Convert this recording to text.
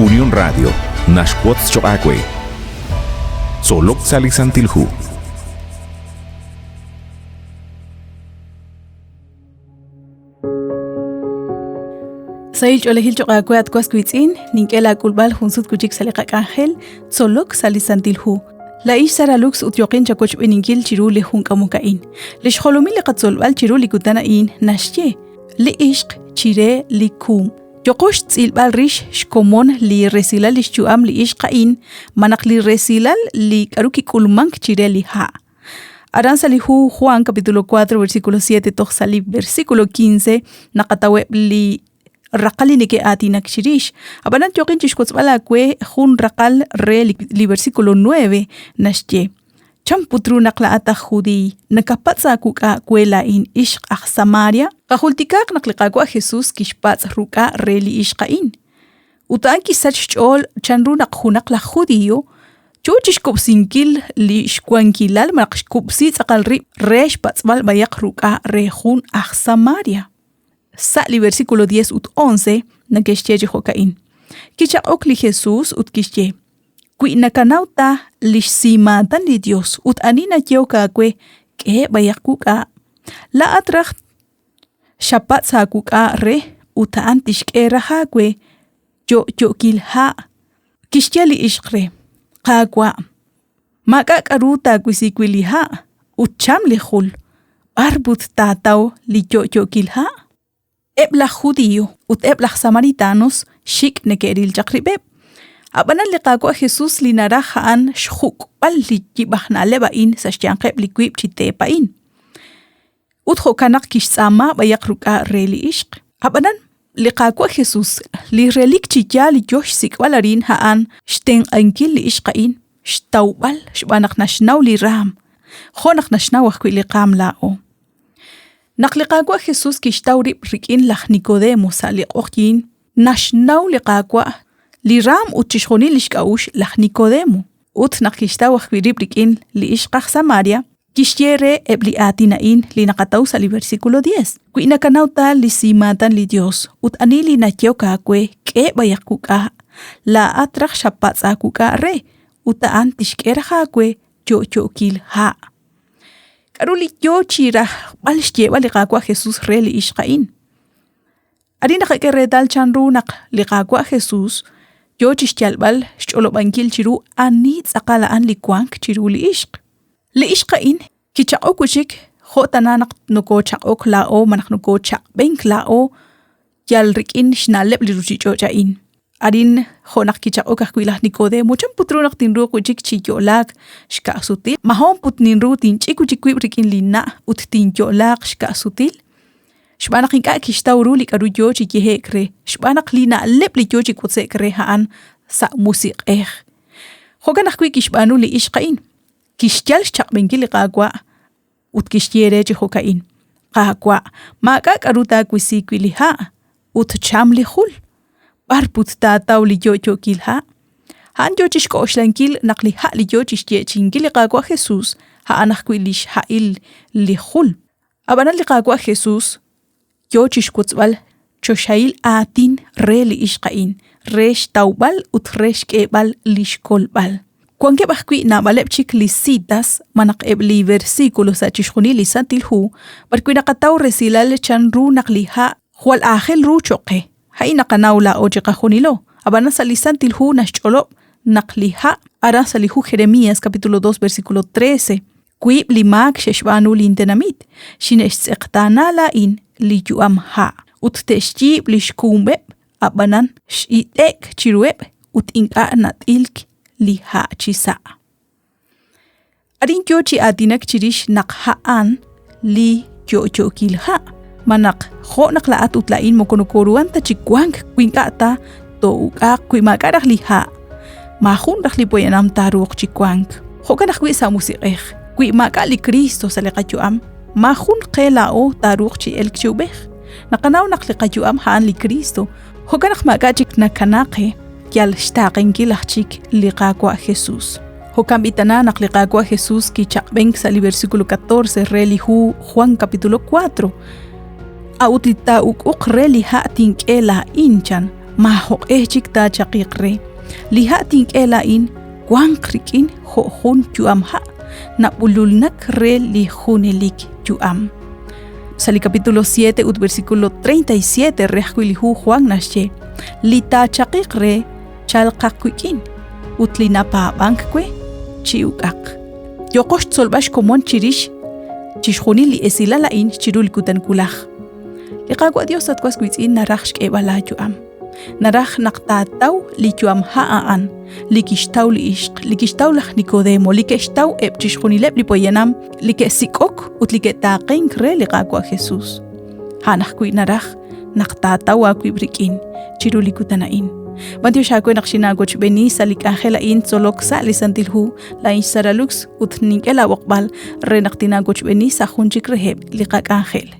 Unión Radio naxwotz choq' aawe. Tzolok sa' li Santil Hu. Sahil ch'oolejil choq' aawe at was wiitz'in, nink'e laak'ulb'al jun sut wi' chik sa' li qak'anjel Tzolok sa' li Santil Hu. Laa'ix Sara Lux ut yooqin chawochb'eeninkil chiru li jun k'amok a'in. Li xjolomil li qatzolb'al chiru li kutan a'in naxye, Li ixq chire li kum. Yooqo xtz'ilb'al rix xkomon li resilal li xyu'am li ixq a'in malaj li resilal li k'aru kik'ulmank chire li ha'. Aran sa' li hu Juan capítulo 4 versículo 7 toj sa' li versículo 15 naqataweb' li raqal li neke'aatinak chirix. Ab'anan yooqin chixwotzb'al aawe jun raqal re li versículo 9 naxye, Chan put ru naq laa'at aj Judiiy nakapatz' aawuk'a' we laa'in ixq aj Samaria? Qajultikaaq naq li Qaawa' Jesus kixpatz' ruk'a' re li ixq a'in. Ut a'an kisach xch'ool chanru naq junaq laj Judio yo chixkub'sinkil li xwankilal malaj xkub'si tz'aqal rib' re xpatz'b'al b'ayaq ruk'a' re jun aj Samaria. Sa' li versículo 10 ut 11 neke'xye chi jo'ka'in, Kichaq'ok li Jesus ut kixye, Wi nakanaw ta li xsimaatan li Yos ut ani nayehok aawe, k'e b'ayaq wuk'a', laa'at raj xapatz' aawuk'a' re ut a'an tixk'e raj aawe yo'yo'kil ha'. Kixye li ixq re, Qaawa', maak'a' k'aru taawisi wi' li ha' ut cham li jul, b'ar put taataw li yo'yo'kil ha'? Eb' laj Judio ut eb' laj Samaritanos xik' neke'ril chaq rib'eb'. Ab'anan li Qaawa' Jesus li naraj a'an xjuk'b'al li yib' aj na'leb' a'in sa' xyanqeb' li wiib' chi teep a'in. Ut jo'kan naq kixtz'aama b'ayaq ruk'a' re li ixq. Ab'anan, li Qaawa' Jesus, li relik chi yaal li yo xsik'b'al arin a'an xtenq'ankil li ixq a'in, xtawb'al xb'aan naq naxnaw li raam, jo' naq naxnaw ajwi' li qaam laa'o. Naq li Qaawa' Jesus kixtaw rib' rik'in laj Nikodemo sa' li q'oqyink, naxnaw li Qaawa' li raam ut chixjunil li xk'a'uxl laj Nikodemo. Ut naq kixtaw ajwi' rib' rik'in li ixq aj Samaria, kixye re eb' li aatin a'in li naqataw sa' li versículo 10, Wi nakanaw ta li simaatan li Yos ut ani li nayehok aawe k'e b'ayaq wuk'a', laa'at raj xapatz' aawuk'a' re, ut a'an tixk'e raj aawe yo'yo'kil ha'. K'aru li yo chi rajb'al xyeeb'al li Qaawa' Jesus re li ixq a'in? Arin naqak'e reetal chanru naq li Qaawa' Jesus yo chi xyalb'al xch'olob'ankil chiru ani tz'aqal a'an li wank chiru li ixq. Li ixq a'in kichaq'ok wi' chik jo' tana naq nokoochaq'ok laa'o malaj nokoochaq'b'enk laa'o yal rik'in xna'leb' li ruuchich'och' a'in. Arin jo' naq kichaq'ok ajwi' laj Nicodemo, chan put ru naq tinruuq wi' chik chi yo'laak xka'sutil? Ma hoon put ninru tinch'ik wi' chik wib' rik'in linna' ut tinyo'laaq xka'sutil? Xb'aan naq ink'a' kixtaw ru li k'aru yo chi yehe'k re, xb'aan naq li na'leb' li yo chi wotze'k re a'an sa' musiq'ej. Jo'kan ajwi' kixb'aanu li ixq a'in, kixyal xchaq'b'enkil li Qaawa' ut kixye re chi jo'ka'in, Qaawa', maak'a' k'aru taawisi wi' li ha' ut cham li jul. B'ar put taataw li yo'yo'kil ha'? A'an yo chi xk'oxlankil naq li ha' li yo chi xyeechi'inkil li Qaawa' Jesus a'an ajwi' li xha'il li jul. Ab'anan li Qaawa' Jesus yo chi xwotzb'al choxahil aatin re li ixq a'in, re xtawb'al ut re xk'eeb'al li xkolb'al. Wankeb' ajwi' naab'aleb' chik li citas malaj eb' li versículo sa' chixjunil li Santil Hu b'arwi' naqataw resilal chan ru naq li ha' jwal aajel ru cho'q qe. A'in naqanaw laa'o chiqajunilo, ab'anan sa' li Santil Hu naxch'olob' naq li ha' aran sa' li hu Jeremías capítulo 2 versículo 13 Wiib' li maak xe'xb'aanu lintenamit, xine'xtz'eqtaana laa'in li yu'am ha', ut te'xyiib' li xkuumb'eb', ab'anan x'it'e'k chiruheb' ut ink'a' nat'ilk li ha' chisa'. Arin yo chi aatinak chirix naq a'an li yo'yookil ha', malaj jo' naq laa'at ut laa'in moko nokooruhan ta chi wank wi ink'a' ta too'uk'aq wi maak'a' raj li ha', maajun raj li poyanam taaruuq chi wank. Jo'kan ajwi' sa' musiq'ej, wi maak'a' li Kristo sa' li qayu'am, maajun qe laa'o taaruuq chi elk chi ub'ej. Naqanaw naq li qayu'am a'an li Kristo, jo'kan naq maak'a' chik nakana qe, yal xtaaqenkil aj chik li Qaawa' Jesus. Jo'kan b'i tana naq li Qaawa' Jesus kichaq'b'enk sa' li versículo 14 re li hu Juan capítulo 4. A'ut li taa'uk'uq re li ha' tink'e laa'in, chan. Maajoq'e chik taachaqiq re. Li ha' tink'e laa'in wanq rik'in jo' jun yu'am ha' nab'ululnak re li junelik yu'am. Sa' li capítulo 7 ut versículo 37 re ajwi' li hu Juan naxye, Li taachaqiq re chalqaq wik'in ut li napaab'ank we chi'uk'aq. Yooqo xtzolb'al xkomon chirix chixjunil li esilal a'in chiru li kutan wulaj. Li Qaawa' Dios at was wiitz'in naraj xk'eeb'al aayu'am. Naraj naq taataw li yu'am ha' a'an, li kixtaw li ixq, li kixtaw laj Nicodemo, li ke'xtaw eb' chixjunileb' li poyanam li ke'sik'ok ut li ke'taaqenk re li Qaawa' Jesus. A'an ajwi' naraj naq taataw aawib' rik'in chiru li kutan a'in. B'antiox aawe naq xinaawochb'eeni sa' li k'anjel a'in tzolok sa' li Santil Hu, laa'in xSara Lux ut nink'e laab'oqb'al re naq tinaawochb'eeni sa' jun chik reheb' li qak'anjel.